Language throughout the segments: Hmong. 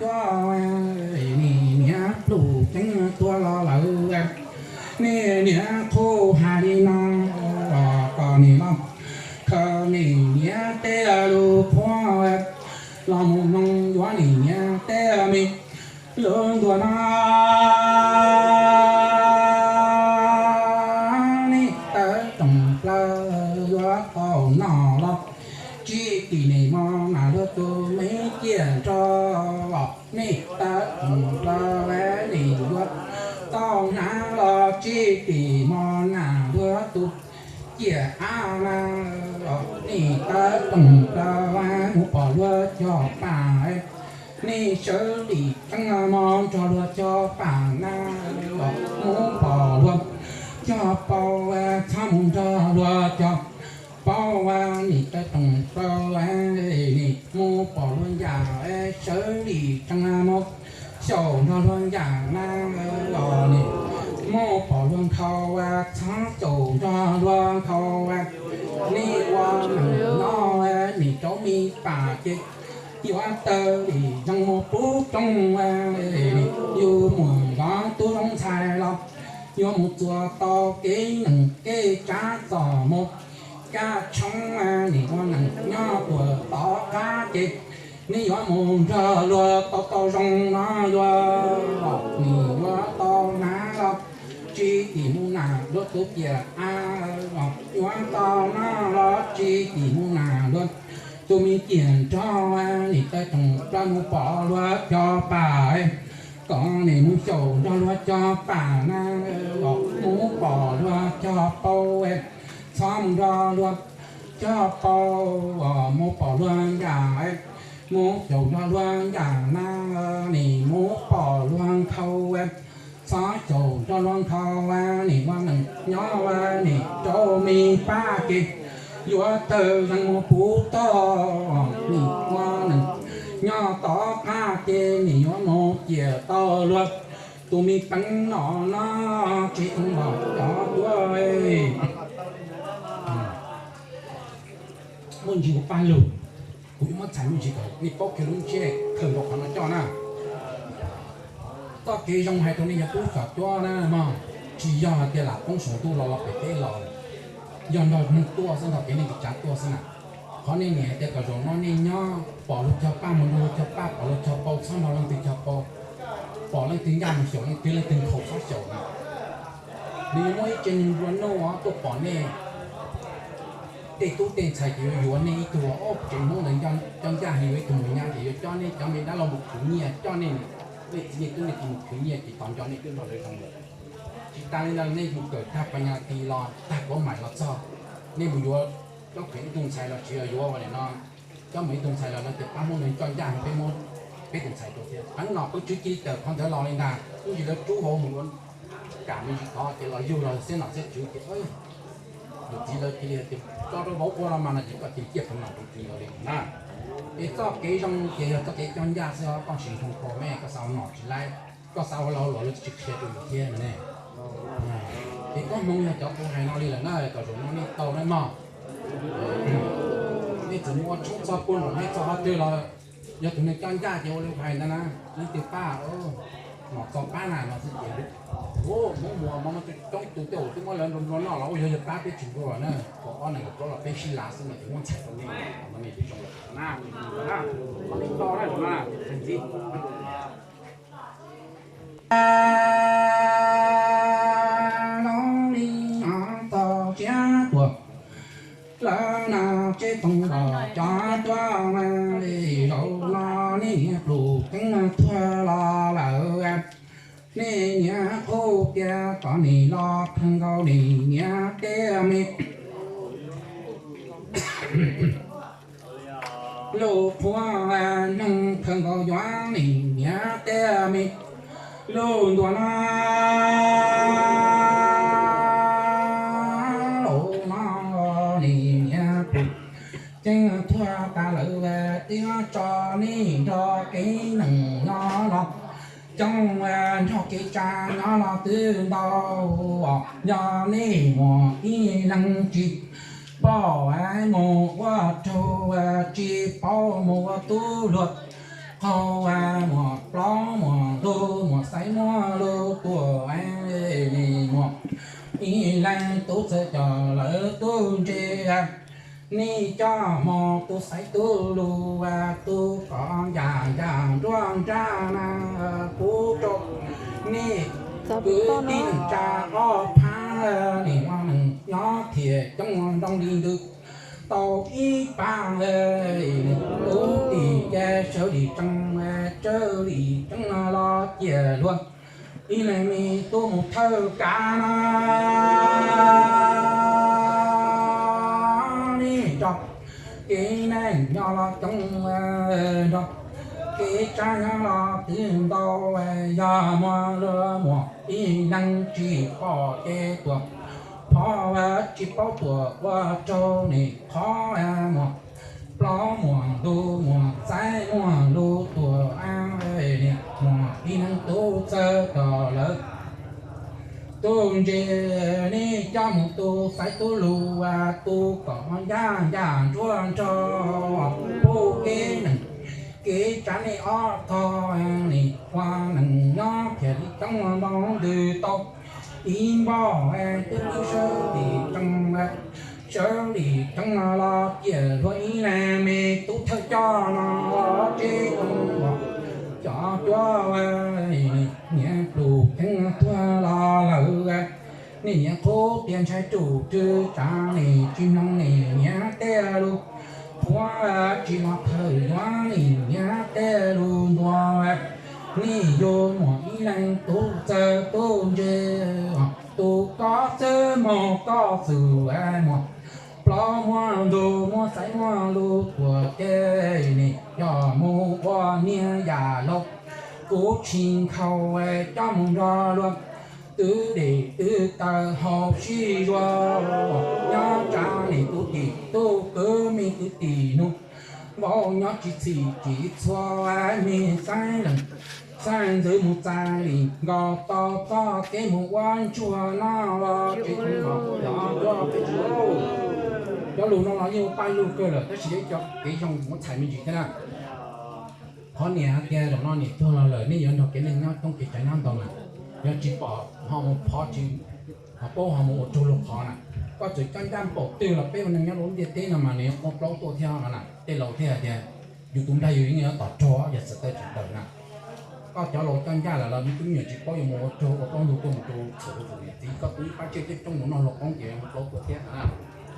tuaj, nim niam pluj ceeb tuaj los lawm, nim niam qhuab hais li no, kom nim los khaws nim niam tej lus qhuab los mus mloog yuav nim niam tej me lus ntuas no. Nim tawv roog plaws yuav tau noj los tsis tim nim mos nas luag tus me ciaj nrog los. Nim tawv roog plaws nim yuav tau hnav los tsis tim mos nas luag tus ciaj av na. Nim tawv roog plaws mus pom luag cog pam, nim sawv lim tseeb mus nrog luag cog pam na. Mus pom luag cog paus, txhob mus nrog luag cog paus, nim tawv roog plaws nim mus pom luag ncaj, sawv lim tseeb mus xyaum nrog luag ncaj na. Los nim mus pom luag nkhaus, txhob xyaum nrog luag nkhaus, nim ua neeg no nim rauv me pam ces yuav tawg lim zeeg mus pub rooj, yus mus zov tub zoo ntxhais los yuav mus txuas tau kev neeg kev tsav txog mus kaj tshoob, nim ua neeg nyob tuaj tom qab ces nim yuav mus nrog luag tau tau zoo no yuav, nim yuav tau hnav los tsis tim mus nas luag tus ciaj av, yuav tau noj los tsis tim mus nas luag tus me ciaj nrog, nim tawv roog plaws mus pom luag cog pam, kom nim mus xyaum nrog luag cog pam na. Los mus pom luag cog paus, txhob mus nrog luag cog paus, mus pom luag ncaj, mus xyaum nrog luag ncaj na. Nim mus pom luag nkhaus, txhob xyaum nrog luag nkhaus, nim ua neeg nyob nim rau me pab ces yuav tawg zeeg mus puv toj, nim ua neeg nyob tom qab ces nim yuav mus ciaj tau luag tus me peev no no tsis tau los cov tuaj. Muaj ntsis kuv paj lug, kuv yuav muab txhais me ntsis kom nej paub kiag lub ntsiab khaws nkaus qhov no coj na. Txoj kev zoo hais rau nej cov tub xyom cuab na mog, tsis yog hais tias lam poob saum ntuj los los pem teb los, yog nrog neeg tuaj xwb, nrog kev neeg kev tsav tuaj xwb na. Qhov nej niam hais tias kom zaum no nej nyob pom luag cog paj mus nrog luag cog paj, pom luag cog paus txhob nrog leej twg cog paus, pom leej twg ncaj mus xyaum leej twg, leej twg nkhaus txhob xyaum na. Nws yuav muaj ib tsev neeg nplua nuj tuaj pom nej, tej tub tej ntxhais ces yuav yuav nej ib tug, tsev Hmoob ntawd coj ncaj heev, yuav ib tug mus nyab ces yuav coj nej cov me dab laug mus khwv nyiaj, coj nej, nej txiv nej tub nej tsis mus khwv nyiaj ces tos nco nej twb nrog lawv zoo lawm. Tsis tas li ntawd nej mus kawm tag pas nyas ti los tag kuv maim los txog, nej mus yuav, coj khwv ib tug ntxhais los tsis yog yuav ua li no, coj mus ib tug ntxhais los no ces pab Hmoob ntawd coj ncaj heev, peb muab peb tus ntxhais rau thiab. Peev no peb tswv cia li tawm qhov ntawd los li ntag, ib ntsis lawv rub hauv mus ua kam me ntsis tod ces los yug los xeb nom xeb tswv ces yus txiv lawv cia li tias tso rau vauv ua los mas no ces koj cia li ciaj peev nom rau txiv lawv li na. Es txoj kev zoo ces yog txoj kev coj ncaj xwb os, koj sim nroo kaus me koj xav ua nom tsis laib, koj xav ua lau luam lawv tsis qhia rau yus thiab ne. Ces koj Hmoob yog cov kuv hais no li lawm na, kom zaum no nej tau na mog. Nej txawm mus ua tshoob txog puag nram nej txog qhov twg los yog tus neeg coj ncaj ces ua li kuv hais ntawd na, leej twg pab, nom txog pab na no xwb ces Hmoob muas hmoov no coob tus tej zaum twb muab lawv nplua nplua noj los ua yog yog pab peb tsis nplua na, kaum ob nees nkaum plaub los peb sib lav xwb no ces muab ntxhais rau nej, nej twb zoo lawm na, nej tau na, ntxhais ntxiv. Zoo li no txog siab tuag lawm na, tseb toog los cov tuaj li zaum no, nej niam pluj ceeb tuag los lawm, nej niam qhuab tias kom nim los khaws nkaus nim niam tej me lus qhuab, neeg khaws nkaus yuav nim niam tej me lus ntuas no. Los no nim niam pluj ceeb tuag tas lawm, twb tso nej nrog kev neeg nyob los coob, nrog kev tsav nyob los twb ntau, yog nej muaj ib leeg tsis paub mus ua raug, tsis paub mus ua tub luag, hau, muam plaub muam ntug muam xaiv muam lug tuam, muam ib leeg tub txawj coj lawv tub ntse. Nej coj mus tub xaiv tub lug, tub kom ncaj ncaj nruab nrab na, pub rau nej kwv tij neej tsa ob phab, nej ua neej nyob thiaj coob nroo li ntws tau ib pab. Tub tim ces sawv li tsees, sawv li tsees los ciaj luag, ib leeg me tub mus thawj kav na. Nej nrog kev neej nyob los coob, nrog kev tsav nyob los twb ntau, yog muaj luag muam ib leeg tsis pom kev tuam, phov tsis paub tuam ua raug nej qhov, muam plaub muam ntug muam xaiv muam lug tuam, nej muam ib leeg tub txawj coj lawv tub ntse. Nej coj mus tub xaiv tub lug, tub kom ncaj ncaj nruab nrab, pub kev neej kev tsav nej ob tog, nej ua neej nyob thiaj li coob nroo ntws tau ib npoj, twb twb sawv li tsees, sawv li tsees los ciaj luag, ib leeg me tub thawj coj no los tsev too, cov cuab niam plum kheev tuag los lawm. Nej niam qhuab tias ntshai ruj rwg tsav, nej tsis mloog nej niam tej lus, qhuab tsis mloog thawj yuav nej niam tej lus ntuas. Nej yug muaj ib leeg tub txawj tub ntse, tub koj xwb moog koj xwm muaj plaub muaj ntug muaj xaiv muaj lug tuam, ces nej coj mus ua niag yam laus, kuv tsis nkhaus, coj mus nrog luag twv dej twv taws haus sib zuag. Nyob tsav nej tub tim tub kwv me kwv tim nus, vauv nyob tsis txhim tsis txhua, me xeeb leej xeeb ntxwv mus txais li nkaus tau txoj kev mus ua ntsuag no los tsis tau los cov cuab peb tsis. Cov lus no los yeej ua paj lug kawg lawm tab sis yog ib co kev zoo muab txhais me ntsis thiab na. Qhov niam hais tias zaum no niam tuag los lawm nej yuav nrog kev neej nyob coob kev tsav nyob ntau na, yog tsis pom ho mus phov tsis ho paub ho mus ua raug luag qhov na. Koj txawm coj ncaj npaum twg los peb ua neeg nyob lub ntiaj teb no mas nws yuav muaj plaub tuaj thiab no na. Tej laus thiaj hais tias yus tus nplaig yus yeej yuav tom raug yog txawm tawm tsis tawm na. Koj cov laus coj ncaj lawm los me tub me nyuam tsis paub yuav mus ua raug ua plaub ntug tuaj mus rau txhua tus niam txiv, koj tu ib pab tsiaj coob coob mus noj luag qoob ces yuav muaj plaub tuaj thiab na.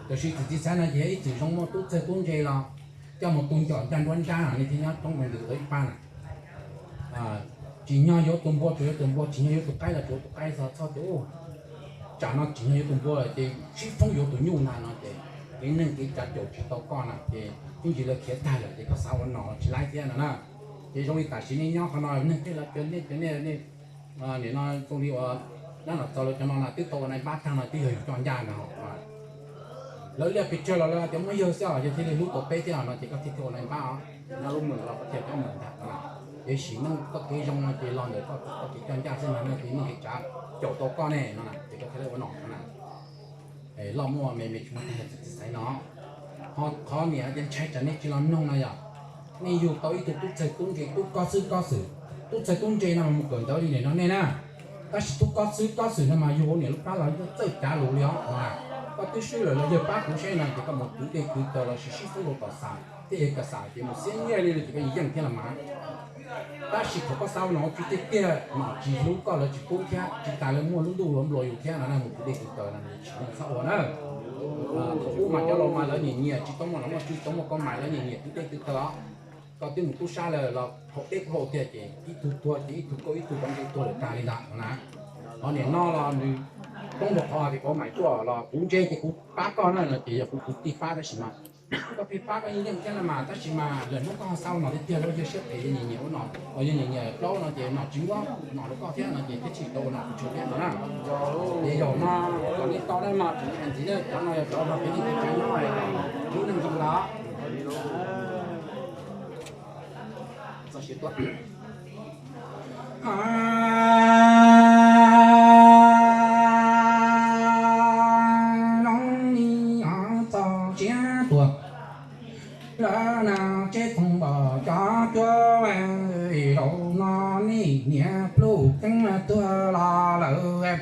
Tab sis txwm txiv xaiv no ces ib txwm zoo muaj tub txawj tub ntse los coj mus tu ncom ncaj nruab nrab no nej thiaj nyob coob mus ntws tau ib pab na. Tsim nyog yuav tus npua tsuas yuav tus npua, tsim nyog yuav tus qaib los tsuas yuav tus qaib, txhob tias tsam no tsim nyog yuav tus npua ces sib foob yuav tus nyuj ntag no ces kev neej kev tsav caum tsis tau koj na ces ib ntsis lawv khiav tag lawm ces koj xav ua nom los tsis laib thiab no na. Ces zoo li tam sim nej nyob qhov no neeg tej los cov nej cov nej, nim no zoo li uas dab los txog lawv cov no na twb tau ua nai npab tag no twb yog yus coj ncaj ntag. Lawv liaj pes tsawg los lawv tias muaj yawg xwb os, yog thiaj li hlub tau peb thiab no ces koj thiaj tau ua nai npab os. Nyob lub mem los koj thiaj coj mus ntag no na. Ces sim neej koj kev zoo no ces los ntawm koj kev coj ncaj xwb no na, ces neej kev tsav caum tau koj ne no na ces koj thiaj li ua nom no na. Loj muaj me me tsis muaj tag yog txwm txiv xaiv no. Ho qhov niam tias ntshai tsam nej tsis los mloog no yog nej yug tau ib tug tub txawj tub ntse tub kob xwb kob xwm. Tub txawj tub ntse no mas mus kawm ntawv li nim no nej na, tab sis tub kob xwb kob xwm no mas yug hauv niam lub plab los yeej txawj cav lus li os. Koj twb swb lawm los yawg pab kuv seb no ces koj mus kwv dej kwv taws los sis sib foob rau tom xam thiab yawg kam xam ces mus xiab nyiaj li no ces koj yeej yeej thiab los mas. Tab sis thaum koj xav ua nom ua tswv tiag tiag nom tsis hlub koj lawv tsis pub thiab tsis tas lawv muaj lub ntuj hluas nplua yus thiab no na, mus kwv dej kwv taws no tsis txhob ua na. Thaum ub mas cov laus mas lawv nyiam nyiam tsis tau muaj nom muaj tswv tsis tau muaj koj mas lawv nyiam nyiam kwv dej kwv taws os. Koj twb mus tub sab lawm los haus dej haus taws ces ib tug tuag ces ib tug kauj ib tug kauv nce tuag lawm tag li ntawd na. Ho nim no los nws poob rau qhov tias kauv mais tuaj los kuv ntse ces kuv pab koj na no ces yog kuv kwv tij pab tab sis mas koj pheej pab koj yeej yeej thiab no mas tab sis mas lawm hnub koj ho xav ua nom tiag tiag lawm yawg siab phem yawg nyiam nyiam ua nom, yawg nyiam nyiam plaub no ces nom tsis muab nom rau koj thiab no ces thiaj tsis tau ua nom kuv tsum thiab no na. Ces zaum no kom nej tau dab no tseem ntxiv na, cov no yog cov no kev neej kev tsav nyob lub neej zoo los txog siav tuaj. Lawv na tseb toog npom cov cuab Zaum no nej niam pluj ceeb tuag los lawm,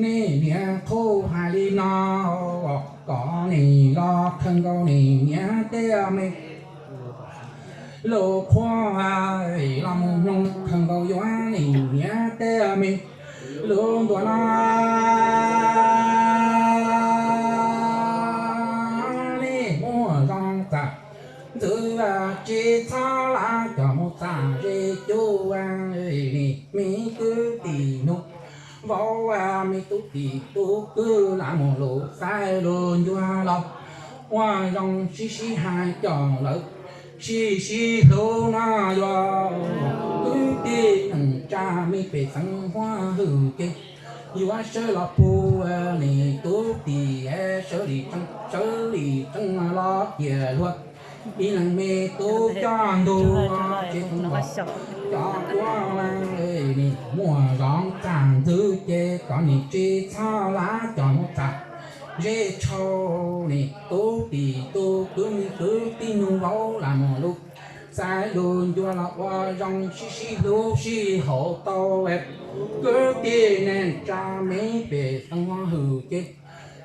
nej niam qhuab hais li no, kom nej los khaws nkaus nej niam tej me lus qhuab los mus mloog, khaws nkaus yuav nej niam tej me lus ntuas no. Nej muaj zoo txam ntxwv, tsis txhob lam coj mus txam zeb cub. Nej me kwv tij nus vauv, me tub tij tub kwv, lam muaj lus xaiv lus ncuag los ua zoo sib sib hais coj lawv sib sib hlub no. Yog kwv tij neej tsa me pej xeem huab hwm ces yuav sawv los pug nej tub tij, sawv li tseeb, sawv li tseeb los tias luag ib leeg me tub coj ntug tsev thoob los cov tuab. Nej muaj zoo txam ntxwv ces kom nej tsis txhob lam coj mus txam zeb tshau. Nej tub tij tub kwv, me kwv tij nus vauv, lam muaj lus xaiv lus ncuag los ua zoo sib sib hlub sib haum tau. Kwv tij neej tsa me pej xeem huab hwm ces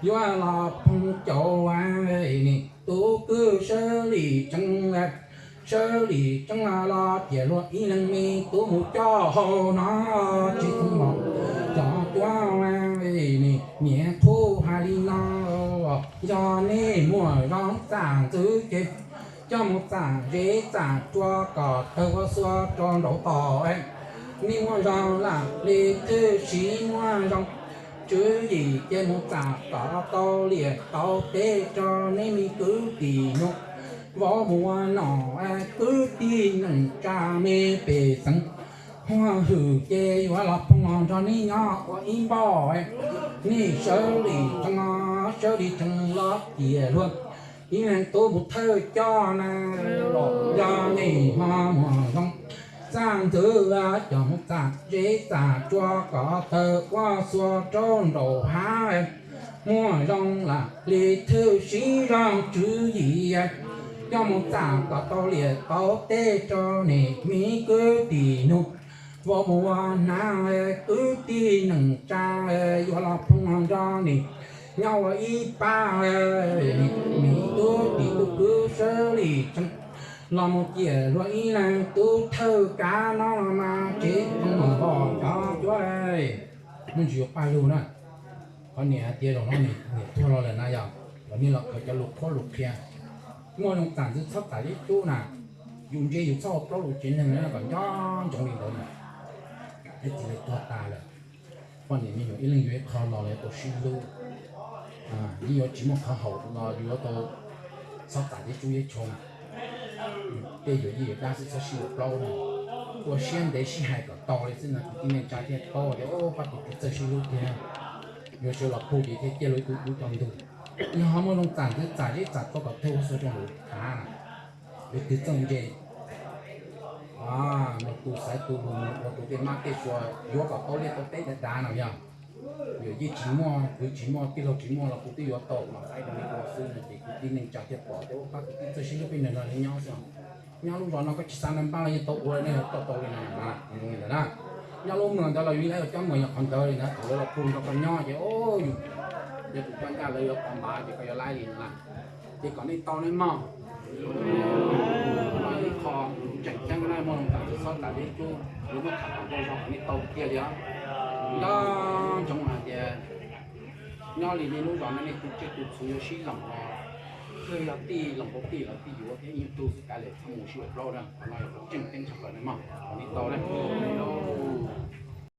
yuav los phoov caum. Nej tub kwv sawv li tseeb, sawv li tseeb los tias luag ib leeg me tub mus coj hauv no tsis txhob mos cov tuab. Nej niam qhuab hais li no, yog nej muaj zoo txam ntxwv ces coj mus txam zeb txam tsua kom tawg ua xua rau nraum tod. Nej muaj zoo lam li thwj siv, muaj zoo tswv yim ces mus txam kom tau liam tau teb rau nej me kwv tij nus vauv mus ua nom. Kwv tij neej tsa me pej xeem huab hwm ces yuav los phoov los nrog nej nyob ua ib npoj. Nej sawv li tseeb, sawv li tseeb los tias luag ib leeg tub mus thawj coj na. Yog nej ho muaj zoo txam ntxwv, coj mus txam zeb txam tsua kom tawg ua xua rau nraum hav. Muaj zoo lam li thwj siv, zoo tswv yim coj mus txam kom tau liam tau teb rau nej me kwv tij nus vauv mus ua hnav. Kwv tij neej tsa yuav los phoov los nrog nej nyob ua ib pab. Nej me tub tij tub kwv sawv li tseeb los mus tias luag ib leeg tub thawj kav no los mas tsev thoob los npoj cov cuab. Muaj ntsis yuav paj lug na. Qhov niam hais tias zaum no niam tuag los lawm na yog, los nej los khaws cov lus qhuab lus qhia. Muaj zoo txam ntxwv txhob txam zeb cub na, yus ntse yus txhob ua plaub lus tsev neeg na kom nco ntsoov li ntawd na. Ib txwm li tuag tas lawm, poj niam me nyuam ib leeg yuav ib qho los lawv tau sib hlub, yeej yuav tsis muaj qhov haum los yuav tau txhob txam zeb cub zeb tshau na. Tej yuav yij yuav dab xwb txhob sib ua plaub na, ua siab ntev sib hais kom tau li xwb no kwv tij neej tsa thiaj paub tias pab kwv tij txawj sib hlub tiag. Yuav sawv los pug ces thiaj ciaj luag ib tug dub rau ntug. Yog ho muaj zoo txam ntxwv txam zeb txam tsua kom tawg ua xua rau nraum hav, yuav twg txawj ntse. Mus tus xaiv tus, mus ua tus tej mab tej sua, yuav kom tau liaj tau teb dav dav no yog. Yuav yij tsis muaj, kwv tsis muaj, tij laug tsis muaj los kuv twb yuav tau mas xaiv rau li ua xwb no ces kwv tij neej tsa thiaj pom tias pab kwv tij txawj sib hlub peb neeg no li nyob xwb. Nyob lub zos no koj tsis xav npaj los yeej tau ua, nej yuav tau tau li no na, zoo li ntawd na. Nyob lub mws ntawd los yus yeej cov mws yog qhov ntawd li ntawd, thaum lawv los pug nrog koj nyob ces yus yog tus coj ncaj lawv yuav tau npav ces koj yuav laib li no na. Ces kom nej tau nej mog. Ib qho tseem ceeb na, muaj zoo txam ntxwv txhob txam zeb cub, yuav muab tham kom tau zog kom nej tau kiag li os. Nco ntsoov hais tias nyob li nej lub zos no nej tus tsiaj tus txhu yuav sib loom los, twb yog tij loom rau tij los tij yuav thiab ib tug xwb kav liam txhob mus sib ua plaub na, qhov no yog qhov tseem ceeb tshaj plaws nej mog, kom nej tau na.